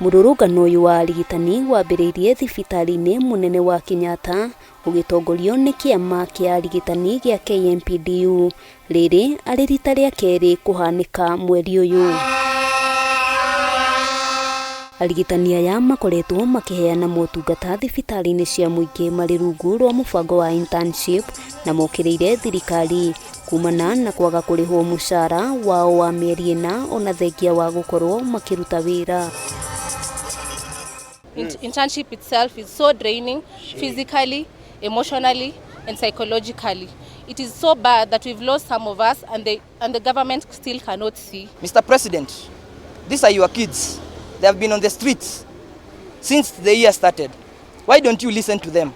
Mũrũrũngano ũyũ wa arigitani wambĩrĩirie thibitarĩ-inĩ mũnene wa Kenyatta ũgĩtongorio nĩ kĩama kĩa arigitani gĩa KMPDU, rĩrĩ arĩ rita rĩa kerĩ kũhanĩka mweri ũyũ. Arigitani aya makoretwo makĩheana motungata thibitarĩ-inĩ cia mũingĩ marĩ rungu rwa mũbango wa internship na mokĩrĩire thirikari kumana na kwaga kũrĩhwo mũcara wao wa mĩeri 4 ona thengia wa gũkorwo makĩruta wĩra. Internship itself is so draining physically, emotionally, and psychologically. It is so bad that we've lost some of us and the government still cannot see. Mr. President, these are your kids. They have been on the streets since the year started. Why don't you listen to them?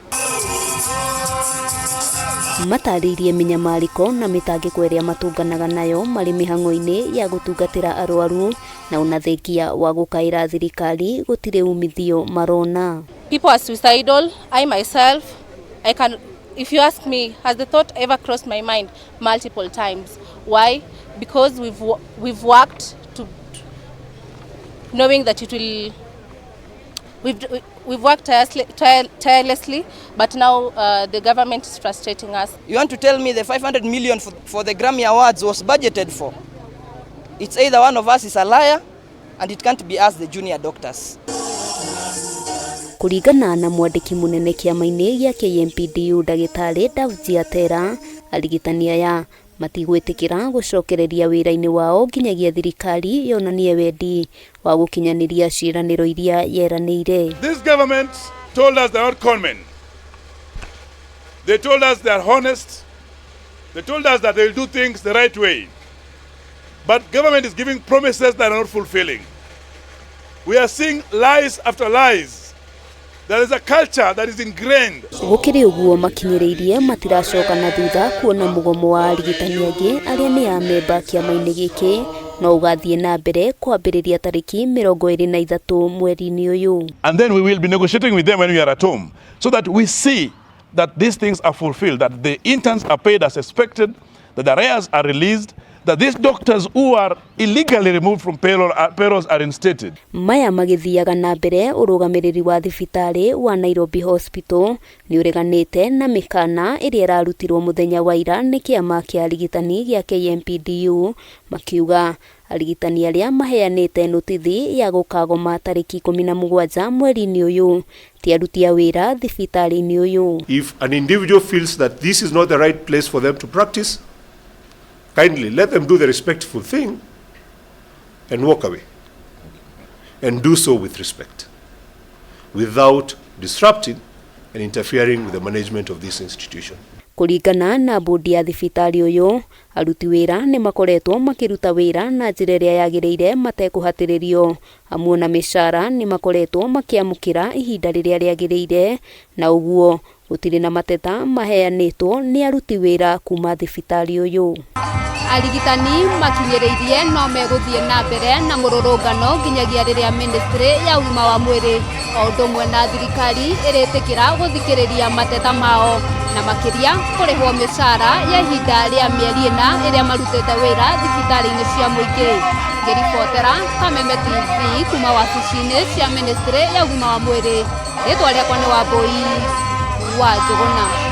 Matarĩirie mĩnyamarĩko na mĩtangĩko ĩrĩa matũnganaga nayo marĩ mĩhang'o-inĩ ya gũtungatĩra arwaru na ona thengia wa gũkaĩra thirikari gũtirĩ umithio marona. People are suicidal. I myself, I can, if you ask me, has the thought ever crossed my mind? Multiple times. Why? Because we've worked to knowing that it will, we've worked tirelessly, but now the government is frustrating us. You want to tell me the 500 million for the Grammy Awards was budgeted for? It's either one of us is a liar, and it can't be us, the junior doctors. Kũringana na mwandĩki mũnene kĩama-inĩ gĩa KMPDU, ndagĩtarĩ Davji Atera, arigitani aya matigwĩtĩkĩra gũcokereria wĩra-inĩ wao nginyagia thirikari yonanie wendi wa gũkinyanĩria ciĩranĩro iria yeranĩire. This government told us they're not conmen. They told us they're honest. They told us that they'll do things the right way. But government is giving promises that are not fulfilling. We are seeing lies after lies. There is a culture that is ingrained. Gũkĩrĩ ũguo, makinyĩrĩirie matiracoka na thutha kuona mũgomo wa arigitani angĩ arĩa nĩ amemba kĩama-inĩ gĩkĩ no ũgathiĩ na mbere kwambĩrĩria tarĩki 23 mweri-inĩ ũyũ. And then we will be negotiating with them when we are at home so that we see that these things are fulfilled, that the interns are paid as expected, that the arrears are released, that these doctors who are illegally removed from payrolls are reinstated. Maya magĩthiaga na mbere, ũrũgamĩrĩri wa thibitarĩ wa Nairobi Hospital nĩ ũreganĩte na mĩkana ĩrĩa ĩrarutirwo mũthenya wa ira nĩ kĩama kĩa arigitani gĩa KMPDU, makiuga arigitani arĩa maheanĩte notithi ya gũkagoma tarĩki 17 mweri-inĩ ũyũ ti aruti a wĩra thibitarĩ-inĩ ũyũ. If an individual feels that this is not the right place for them to practice, kindly let them do the respectful thing and walk away. And do so with respect, without disrupting and interfering with the management of this institution. Kũringana na bodi ya thibitarĩ ũyũ, aruti wĩra nĩ makoretwo makĩruta wĩra na njĩra ĩrĩa yagĩrĩire matekũhatĩrĩrio, amu ona mĩcara nĩ makoretwo makĩamũkĩra ihinda rĩrĩa rĩagĩrĩire, na ũguo gũtirĩ na mateta maheanĩtwo nĩ aruti wĩra kuma thibitarĩ ũyũ. Arigitani makinyĩrĩirie no megũthiĩ na mbere na mũrũrũngano nginyagia rĩrĩa ministry ya ũgima wa mwĩrĩ o ũndũ ũmwe na thirikari ĩrĩtĩkĩra gũthikĩrĩria mateta mao na makĩria kũrĩhwo mĩcara ya ihinda rĩa mĩeri 4 ĩrĩa marutĩte wĩra thibitarĩ-inĩ cia mũingĩ. Ngĩribotera Kameme TV kuma wabici-inĩ cia ministry ya ũgima wa mwĩrĩ, rĩtwa rĩakwa nĩ Wambui wa Njũgũna.